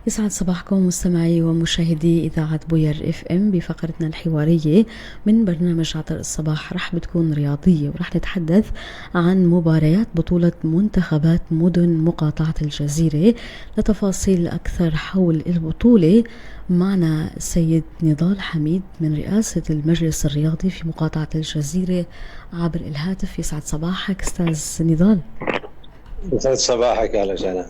يسعد صباحكم مستمعي ومشاهدي إذاعة بوير اف ام بفقرتنا الحوارية من برنامج عطر الصباح. رح بتكون رياضية ورح نتحدث عن مباريات بطولة منتخبات مدن مقاطعة الجزيرة. لتفاصيل أكثر حول البطولة معنا السيد نضال حميد من رئاسة المجلس الرياضي في مقاطعة الجزيرة عبر الهاتف. يسعد صباحك أستاذ نضال. يسعد صباحك، اهلا وسهلا.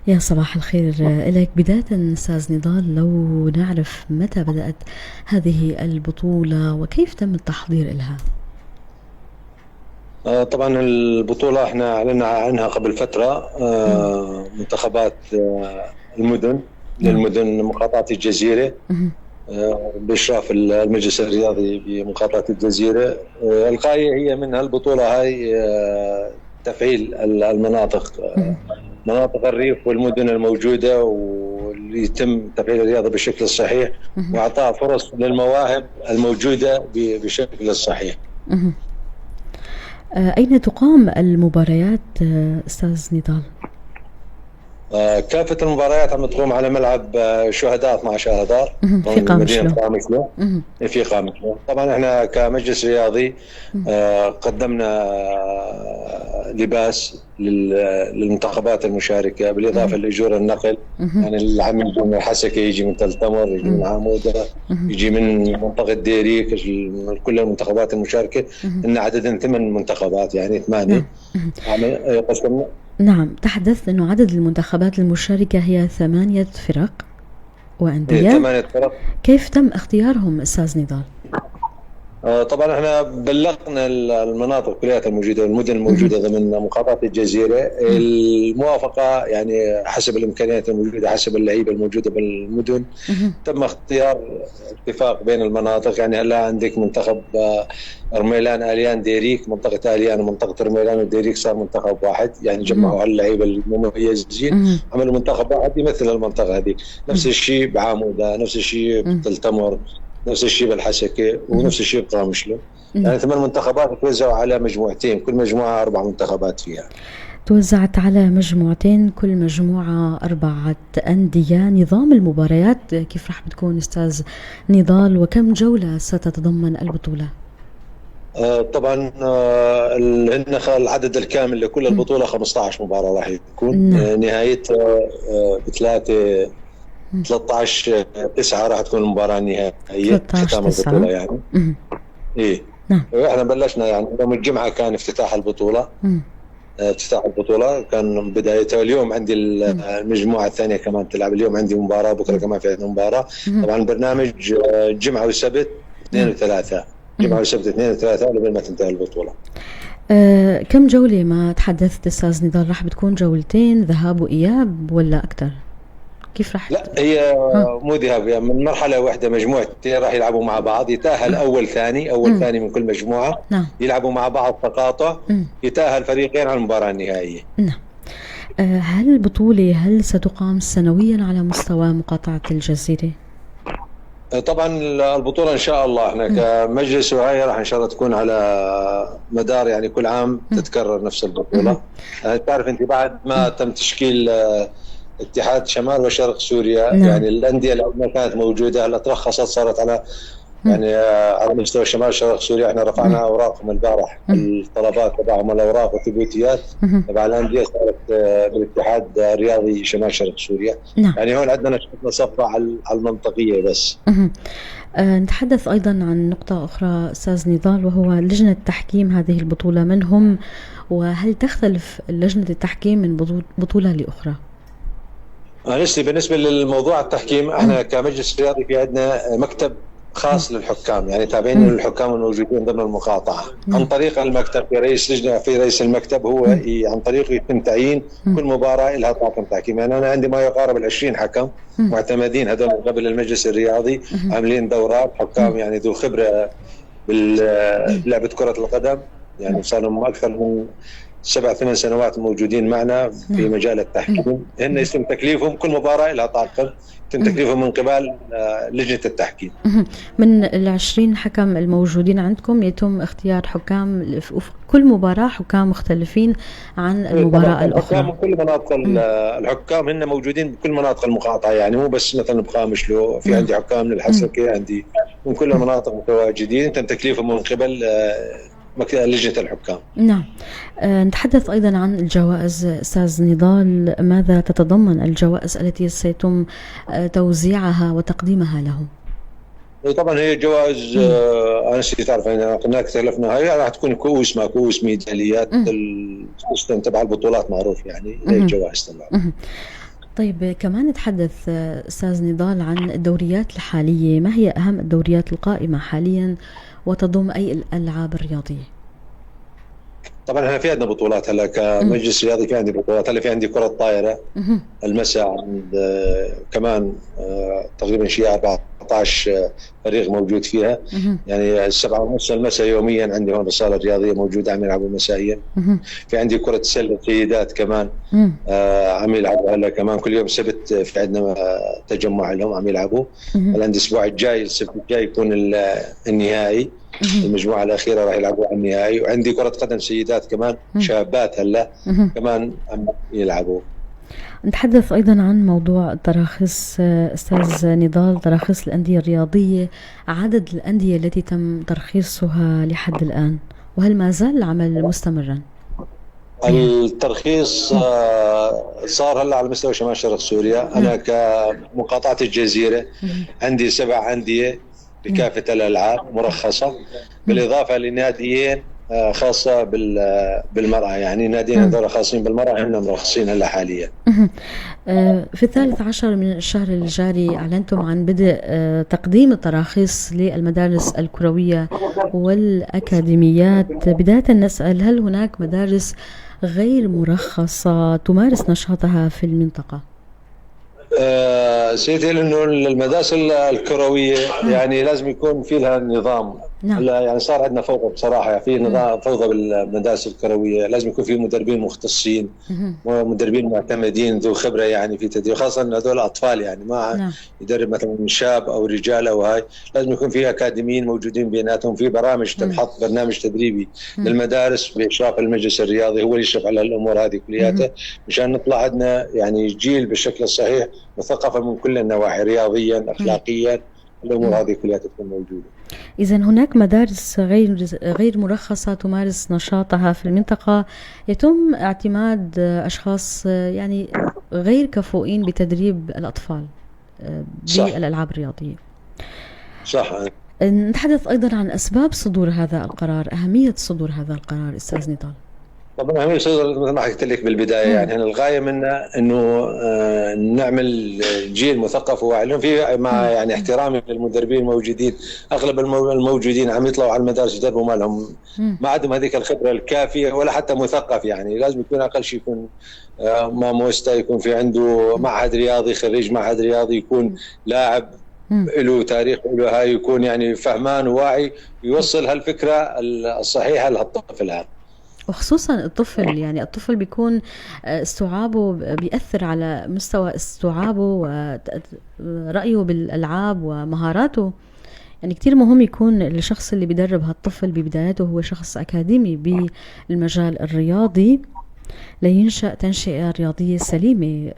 يا صباح الخير لك. بداية أستاذ نضال، لو نعرف متى بدأت هذه البطولة وكيف تم التحضير لها؟ طبعا البطولة احنا اعلنا عنها قبل فترة، منتخبات المدن للمدن مقاطعة الجزيرة بإشراف المجلس الرياضي بمقاطعة الجزيرة. الغاية هي من هالبطولة هاي تفعيل المناطق، مناطق الريف والمدن الموجودة، واللي يتم تفعيل الرياضة بالشكل الصحيح وإعطاء فرص للمواهب الموجودة بشكل الصحيح. أين تقام المباريات أستاذ نضال؟ كافة المباريات عم تقوم على ملعب شهداء 12 آذار في قامشلو. في قامشلو. طبعا احنا كمجلس رياضي قدمنا لباس للمنتخبات المشاركة، بالإضافة لأجور النقل. يعني اللي عم يجي من الحسكة، يجي من تل تمر، يجي من عامودة، يجي من منطقة ديريك، كل المنتخبات المشاركة إن عدد 8 منتخبات، يعني 8. يعني نعم، تحدثت أنه عدد المنتخبات المشاركة هي 8 فرق وأندية. 8 فرق. كيف تم اختيارهم أستاذ نضال؟ طبعا احنا بلغنا المناطق كلها الموجودة والمدن الموجودة ضمن مقاطعه الجزيرة الموافقة، يعني حسب الامكانيات الموجودة، حسب اللعيبة الموجودة بالمدن. تم اختيار اتفاق بين المناطق. يعني هلا عندك منتخب رميلان اليان ديريك، منطقة اليان ومنطقة رميلان وديريك صار منتخب واحد، يعني جمعوا اللعيبة المميزين عملوا منتخب واحد يمثل المنطقة هذه. نفس الشيء بعاموده، نفس الشيء بتل تمر، نفس الشيء بالحسكه، ونفس الشيء بقامشلو. يعني 8 منتخبات توزعوا على مجموعتين، كل مجموعة 4 منتخبات فيها. توزعت على مجموعتين، كل مجموعة 4 أندية. نظام المباريات كيف راح بتكون أستاذ نضال، وكم جولة ستتضمن البطولة؟ طبعا العدد الكامل لكل البطولة 15 مباراة راح يكون. نهاية 13/9 راح تكون المباراة النهائية، ختام البطولة يعني. إيه. نعم. احنا بلشنا يعني يوم الجمعة كان افتتاح البطولة. افتتاح البطولة كان بدايتها. اليوم عندي المجموعة الثانية كمان تلعب، اليوم عندي مباراة، بكرة كمان في عندنا مباراة. طبعا البرنامج جمعة وسبت 2 و3، جمعة وسبت 2 و3 قبل ما تنتهي البطولة. كم جولة ما تحدثت أستاذ نضال؟ راح بتكون جولتين ذهاب وإياب ولا أكثر؟ كيف راح؟ لا هي مو ذهاب، يعني من مرحلة واحدة مجموعتين راح يلعبوا مع بعض، يتاهل اول ثاني، اول ثاني من كل مجموعة. نعم. يلعبوا مع بعض تقاطع، يتاهل فريقين على المباراة النهائية. نعم. هل البطولة هل ستقام سنويا على مستوى مقاطعه الجزيرة؟ طبعا البطولة ان شاء الله احنا كمجلس وهي راح ان شاء الله تكون على مدار يعني كل عام تتكرر نفس البطولة. تعرف انت بعد ما تم تشكيل اتحاد شمال وشرق سوريا. نعم. يعني الاندية اللي ما كانت موجودة هلا ترخصت، صارت على يعني على مستوى شمال شرق سوريا. احنا رفعنا اوراقهم البارح، الطلبات تبعهم، الاوراق والثبوتيات تبع الاندية صارت بالاتحاد الرياضي شمال شرق سوريا. نعم. يعني هون عندنا صفة على المنطقية بس. نتحدث ايضا عن نقطة اخرى استاذ نضال، وهو لجنة تحكيم هذه البطولة، من هم وهل تختلف لجنة التحكيم من بطوله لاخرى؟ أنستي بالنسبة للموضوع التحكيم، احنا كمجلس رياضي في عندنا مكتب خاص للحكام، يعني تابعين للحكام الموجودين ضمن المقاطعة. عن طريق المكتب في رئيس لجنة، في رئيس المكتب هو عن طريقه يتم تعيين كل مباراة لها طاقم تحكيم. يعني أنا عندي ما يقارب 20 حكم معتمدين هذول من قبل المجلس الرياضي، عاملين دورات حكام يعني ذو خبرة بلعبة كرة القدم، يعني صار لهم أكثر من 7-8 سنوات موجودين معنا في مجال التحكيم. هن يتم تكليفهم كل مباراة لها طاقم، يتم تكليفهم من قبل لجنة التحكيم. من 20 حكم الموجودين عندكم يتم اختيار حكام في كل مباراة، حكام مختلفين عن المباراة الأخرى. الحكام من كل مناطق، الحكام هن موجودين بكل مناطق المقاطعة، يعني مو بس مثلا بقامشلو، في عندي حكام من الحسكة، عندي من كل المناطق متواجدين، تم تكليفهم من قبل لجنة الحكام. نعم. نتحدث أيضا عن الجوائز أستاذ نضال، ماذا تتضمن الجوائز التي سيتم توزيعها وتقديمها لهم؟ طبعا هي الجوائز انا نسيت تعرف يعني قلنا اختلفنا، هي راح تكون كؤوس ما كؤوس، ميداليات، ال system تبع البطولات معروف يعني هي الجوائز تبعها. طيب كمان نتحدث أستاذ نضال عن الدوريات الحالية، ما هي أهم الدوريات القائمة حاليا وتضم أي الألعاب الرياضية؟ طبعا احنا في عندنا بطولات هلا كمجلس رياضي، في عندي بطولات هلا، في عندي كرة طائرة المساء عند كمان تقريبا شيء 14 فريق موجود فيها، يعني 7:30 المساء يوميا عندي هون بالصالة الرياضية موجودة عم يلعبوا مسائيا. في عندي كرة سلة سيدات كمان عم يلعبوا هلا كمان كل يوم سبت في عندنا تجمع لهم عم يلعبوا. هلا عندي الاسبوع الجاي السبت الجاي يكون النهائي، المجموعة الأخيرة راح يلعبوا على النهائي. وعندي كرة قدم سيدات كمان شابات هلا كمان عم يلعبوا. نتحدث أيضا عن موضوع التراخيص أستاذ نضال، تراخيص الأندية الرياضية، عدد الأندية التي تم ترخيصها لحد الآن، وهل ما زال العمل مستمرا؟ الترخيص صار هلا على مستوى شمال شرق سوريا. أنا كمقاطعة الجزيرة عندي 7 أندية بكافة الألعاب مرخصة، بالإضافة لناديين خاصة بالمرأة، يعني ناديين هذول خاصين بالمرأة هم مرخصين هلا حاليا. في 13 من الشهر الجاري أعلنتم عن بدء تقديم التراخيص للمدارس الكروية والأكاديميات. بداية نسأل، هل هناك مدارس غير مرخصة تمارس نشاطها في المنطقة؟ سيدي لأنه المدارس الكروية يعني لازم يكون في لها نظام. نعم. يعني صار عندنا فوضى بصراحة، في نظام فوضى بالمدارس الكروية، لازم يكون في مدربين مختصين ومدربين معتمدين ذو خبرة يعني في تدريب، خاصة إن هذول أطفال يعني ما نعم. يدرب مثلا شاب أو رجال أو هاي، لازم يكون في أكاديميين موجودين بيناتهم، في برامج تنحط، برنامج تدريبي للمدارس بإشراف المجلس الرياضي، هو اللي يشرف على الأمور هذه كلياتها، مشان نطلع عندنا يعني جيل بالشكل الصحيح مثقفة من كل النواحي، رياضيا أخلاقيا، الأمور هذه كلها تكون موجودة. إذا هناك مدارس غير مرخصة تمارس نشاطها في المنطقة، يتم اعتماد أشخاص يعني غير كفؤين بتدريب الأطفال بالألعاب الرياضية. صح. نتحدث أيضا عن أسباب صدور هذا القرار، أهمية صدور هذا القرار أستاذ نضال. طبعا أهمية صدور مثل ما حكيت لك بالبداية، يعني الغاية منها إنه نعمل جيل مثقف وواعي. في مع يعني احترامي للمدربين الموجودين، أغلب الموجودين عم يطلعوا على المدارس يدربوا ما لهم، ما عندهم هذيك الخبرة الكافية ولا حتى مثقف، يعني لازم يكون أقل شيء يكون ماموستا، يكون في عنده معهد رياضي، خريج معهد رياضي، يكون لاعب له تاريخ له هاي، يكون يعني فهمان وواعي، يوصل هالفكرة الصحيحة للطفل هذا. وخصوصا الطفل، يعني الطفل بيكون استوعابه بيأثر على مستوى استوعابه ورأيه بالألعاب ومهاراته، يعني كتير مهم يكون الشخص اللي بيدرب هالطفل ببدايته هو شخص أكاديمي بالمجال الرياضي لينشأ تنشئة رياضية سليمة،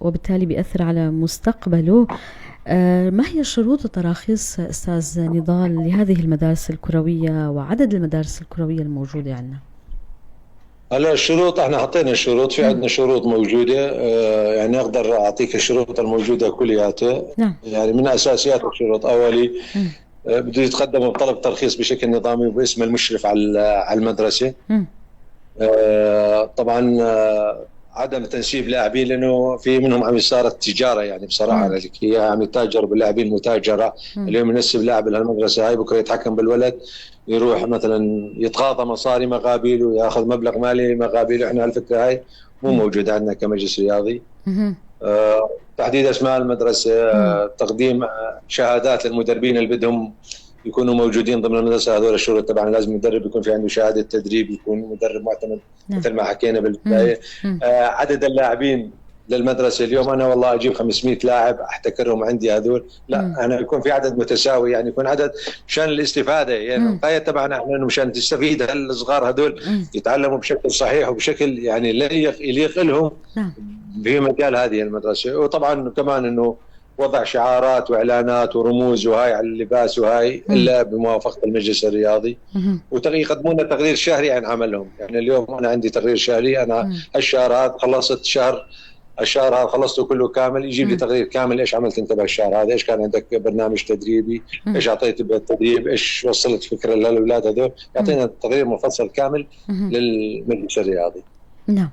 وبالتالي بيأثر على مستقبله. ما هي شروط التراخيص أستاذ نضال لهذه المدارس الكروية وعدد المدارس الكروية الموجودة عندنا؟ هلا الشروط احنا حطينا الشروط، في عندنا شروط موجودة، يعني اقدر اعطيك الشروط الموجودة كلياتها. نعم. يعني من اساسيات الشروط اولي بده يتقدم بطلب ترخيص بشكل نظامي وباسم المشرف على المدرسة. طبعا عدم تنسيب لاعبين، لانه في منهم عم صارت تجارة، يعني بصراحة هي عم يتاجر باللاعبين متاجره. اليوم ينسب لاعب لهالمدرسه هاي، بكره يتحكم بالولد، يروح مثلا يتقاضى مصاري مقابله وياخذ مبلغ مالي مقابله. احنا هالفكرة هاي مو موجودة عندنا كمجلس رياضي. تحديد اسماء المدرسة، تقديم شهادات للمدربين اللي بدهم يكونوا موجودين ضمن المدرسة. هذول الشروط تبعنا، لازم مدرب يكون في عنده شهادة تدريب، يكون مدرب معتمد مثل ما حكينا بالبداية. عدد اللاعبين للمدرسة، اليوم انا والله اجيب 500 لاعب احتكرهم عندي هذول، لا، انا يكون في عدد متساوي، يعني يكون عدد مشان الاستفادة، يعني الغاية تبعنا احنا انه مشان تستفيد الصغار هذول يتعلموا بشكل صحيح وبشكل يعني يليق لهم في مجال هذه المدرسة. وطبعا كمان انه وضع شعارات واعلانات ورموز وهاي على اللباس وهاي الا بموافقة المجلس الرياضي، ويقدمون لنا تقرير شهري عن عملهم. يعني اليوم انا عندي تقرير شهري، انا هالشهر هذا خلصت شهر، الشهر هذا خلصته كله كامل، يجيب لي تقرير كامل ايش عملت انت بهالشهر هذا، ايش كان عندك برنامج تدريبي، ايش اعطيت بالتدريب، ايش وصلت فكرة للاولاد هذول، يعطينا تقرير مفصل كامل للمجلس الرياضي. نعم.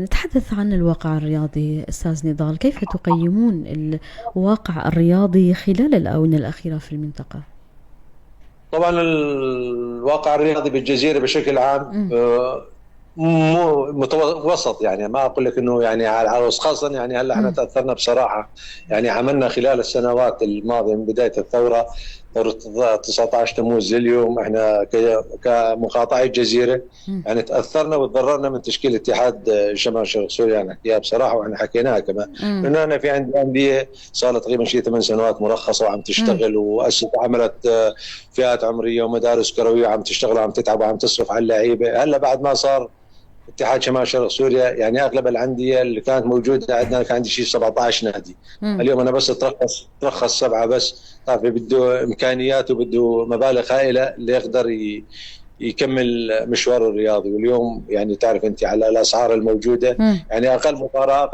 نتحدث عن الواقع الرياضي أستاذ نضال، كيف تقيمون الواقع الرياضي خلال الآونة الأخيرة في المنطقة؟ طبعا الواقع الرياضي بالجزيرة بشكل عام مو متوسط، يعني ما اقول لك انه يعني على خاصة يعني هلا احنا تاثرنا بصراحة، يعني عملنا خلال السنوات الماضية من بداية الثورة، ثورة 19 تموز لليوم، احنا كمقاطعه الجزيرة يعني تاثرنا وتضررنا من تشكيل اتحاد شمال شرق سوريا، نحكيها بصراحة واحنا حكيناها كمان، انه انا في عندي اندية صار لها تقريبا شيء 8 سنوات مرخصة وعم تشتغل واسست عملت فئات عمرية ومدارس كروية وعم تشتغل وعم تتعب وعم تصرف على اللعيبة. هلا بعد ما صار اتحاد شمال شرق سوريا يعني اغلب الاندية اللي كانت موجودة عندنا، كان عندي شيء 17 نادي، اليوم انا بس ترخص 7 بس. تعرف بده امكانيات وبده مبالغ هائلة اللي يقدر يكمل مشواره الرياضي. واليوم يعني تعرف انت على الاسعار الموجودة، يعني اقل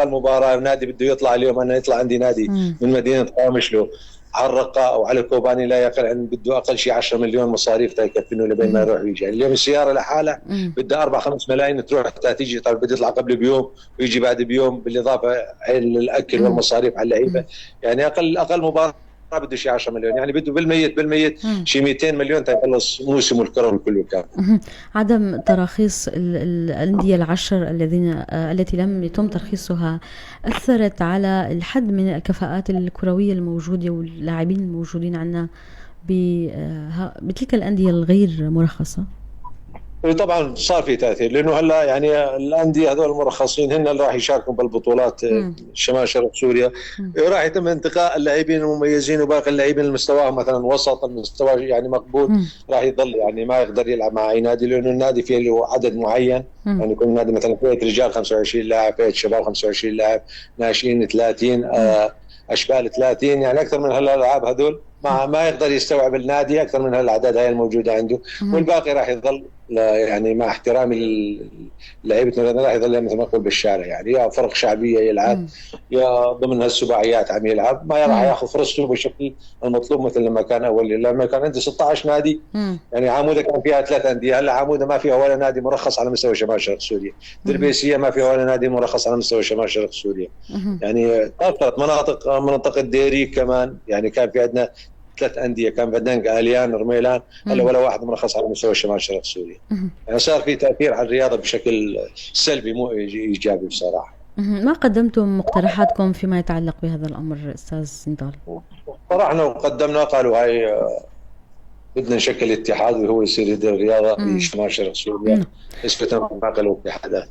مباراة نادي بده يطلع اليوم، انا يطلع عندي نادي من مدينة قامشلو على الرقة او على كوباني لا يقل عن بده اقل شيء 10 مليون مصاريف تيكفينه لبين ما يروح ويجي. يعني اليوم السيارة لحالها بدها 4-5 ملايين تروح حتى تيجي، طيب بده يطلع قبل بيوم ويجي بعد بيوم، بالاضافة للاكل والمصاريف على اللعيبة، يعني اقل مباراة بده شيء 10 مليون، يعني بده بالميت شيء 200 مليون تيخلص موسم الكروي كله كامل. عدم تراخيص الاندية العشر التي لم يتم ترخيصها اثرت على الحد من الكفاءات الكروية الموجودة واللاعبين الموجودين عندنا بتلك الاندية الغير مرخصة؟ طبعا صار في تاثير، لانه هلا يعني الاندية هذول المرخصين هن اللي راح يشاركوا بالبطولات شمال شرق سوريا، راح يتم انتقاء اللاعبين المميزين وباقي اللاعبين اللي مستواهم مثلا وسط المستوى يعني مقبول راح يضل يعني ما يقدر يلعب مع اي نادي، لانه النادي فيه له عدد معين، يعني كل نادي مثلا فئة رجال 25 لاعب، فئة شباب 25 لاعب، ناشئين 30، اشبال 30، يعني اكثر من هالالعاب هذول ما يقدر يستوعب النادي اكثر من هالاعداد هاي الموجودة عنده، والباقي راح يظل يعني مع احترامي لعيبتنا راح يظل مثل ما اقول بالشارع، يعني يا فرق شعبية يلعب يا ضمن هالسباعيات عم يلعب، ما راح ياخذ فرصته بالشكل المطلوب مثل لما كان اول. لما كان عندي 16 نادي، يعني عاموده كان فيها 3 اندية، هلا عاموده ما فيها ولا نادي مرخص على مستوى شمال شرق سوريا، دربيسيه ما فيها ولا نادي مرخص على مستوى شمال شرق سوريا. يعني تاثرت مناطق الديري كمان، يعني كان في عندنا 3 أندية، كان بدنق، اليان، رميلان، هلا ولا واحد مرخص على مستوى شمال شرق سوريا. يعني صار في تاثير على الرياضة بشكل سلبي مو ايجابي بصراحة. ما قدمتم مقترحاتكم فيما يتعلق بهذا الامر استاذ نضال؟ طرحنا وقدمنا، قالوا هاي بدنا نشكل اتحاد وهو يصير يدير الرياضة في شمال شرق سوريا نسبه باقي الاتحادات.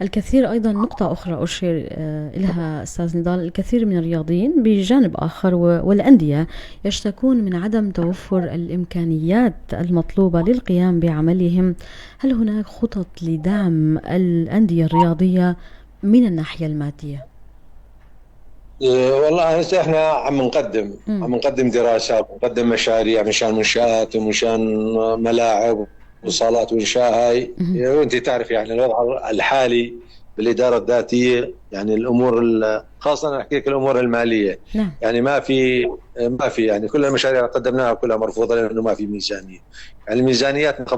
الكثير أيضا، نقطة أخرى أشير إلها أستاذ نضال، الكثير من الرياضيين بجانب آخر والأندية يشتكون من عدم توفر الإمكانيات المطلوبة للقيام بعملهم. هل هناك خطط لدعم الأندية الرياضية من الناحية المادية؟ والله احنا عم نقدم دراسات، نقدم مشاريع مشان منشآت ومشان ملاعب وصالات وانشاء هاي. وانت تعرف يعني الوضع الحالي بالادارة الذاتية، يعني الامور خاصة احكي لك الامور المالية. يعني ما في يعني كل المشاريع اللي قدمناها كلها مرفوضة لانه ما في ميزانية. يعني الميزانيات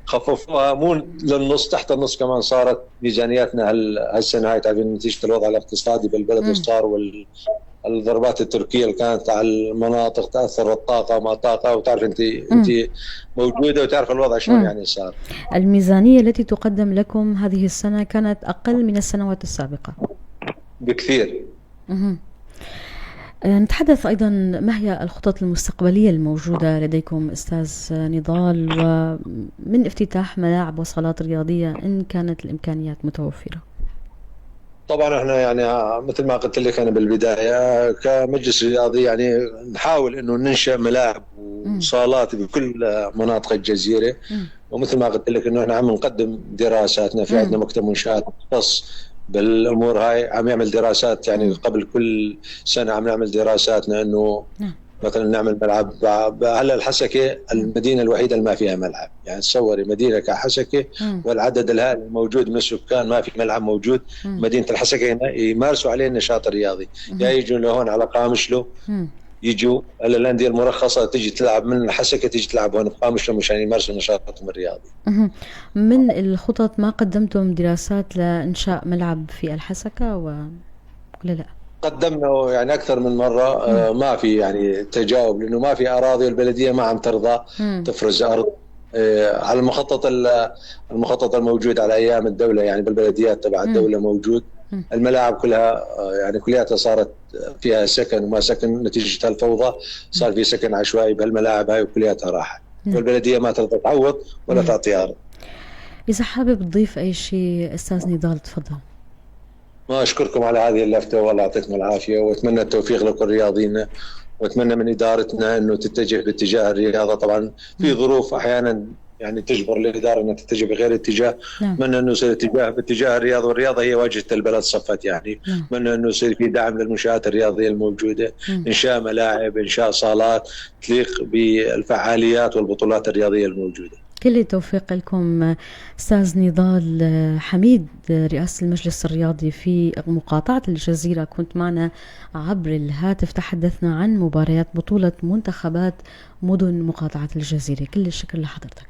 خففوها مو للنص، تحت النص كمان صارت ميزانياتنا هالسنة هاي. تعرفين نتيجة الوضع الاقتصادي بالبلد وصار الضربات التركية اللي كانت على المناطق تاثر الطاقة وما طاقة، وتعرف انت موجودة وتعرف الوضع شلون يعني صار. الميزانية التي تقدم لكم هذه السنة كانت اقل من السنوات السابقة بكثير. نتحدث أيضا ما هي الخطط المستقبلية الموجودة لديكم أستاذ نضال، ومن افتتاح ملاعب وصالات رياضية إن كانت الإمكانيات متوفرة؟ طبعا احنا يعني مثل ما قلت لك انا بالبداية كمجلس رياضي يعني نحاول انه ننشا ملاعب وصالات بكل مناطق الجزيرة، ومثل ما قلت لك انه احنا عم نقدم دراساتنا، في عندنا مكتب منشات مختص بالامور هاي عم يعمل دراسات، يعني قبل كل سنة عم نعمل دراساتنا انه مثلا نعمل ملعب. هلا الحسكه المدينة الوحيدة اللي ما فيها ملعب، يعني تصوري مدينة كحسكه والعدد الهائل الموجود من السكان ما في ملعب موجود. مدينة الحسكه يمارسوا عليه النشاط الرياضي، يا يجوا لهون على قامشلو، يجوا هلا الاندية المرخصة تجي تلعب من الحسكه، تجي تلعب هون بقامشلو مشان يمارسوا نشاطهم الرياضي. من الخطط ما قدمتم دراسات لانشاء ملعب في الحسكه ولا لا؟ قدمنا يعني اكثر من مرة، ما في يعني تجاوب، لانه ما في اراضي والبلديه ما عم ترضى تفرز ارض على المخطط الموجود على ايام الدولة، يعني بالبلديات تبع الدولة موجود. الملاعب كلها يعني كلياتها صارت فيها سكن وما سكن نتيجة الفوضى، صار في سكن عشوائي بهالملاعب هاي وكلياتها راحت، والبلديه ما ترضى تعوض ولا تعطي ارض. اذا حابب تضيف اي شيء استاذ نضال تفضل. ما اشكركم على هذه اللفته والله يعطيكم العافية، واتمنى التوفيق لكل رياضينا، واتمنى من ادارتنا انه تتجه باتجاه الرياضة. طبعا في ظروف احيانا يعني تجبر الادارة انها تتجه بغير اتجاه، اتمنى انه يصير اتجاه باتجاه الرياضة، والرياضة هي واجهه البلد صفت يعني. اتمنى انه يصير في دعم للمنشات الرياضية الموجودة، انشاء ملاعب، انشاء صالات تليق بالفعاليات والبطولات الرياضية الموجودة. كل التوفيق لكم استاذ نضال حميد، رئاسة المجلس الرياضي في مقاطعة الجزيرة، كنت معنا عبر الهاتف، تحدثنا عن مباريات بطولة منتخبات مدن مقاطعة الجزيرة. كل الشكر لحضرتك.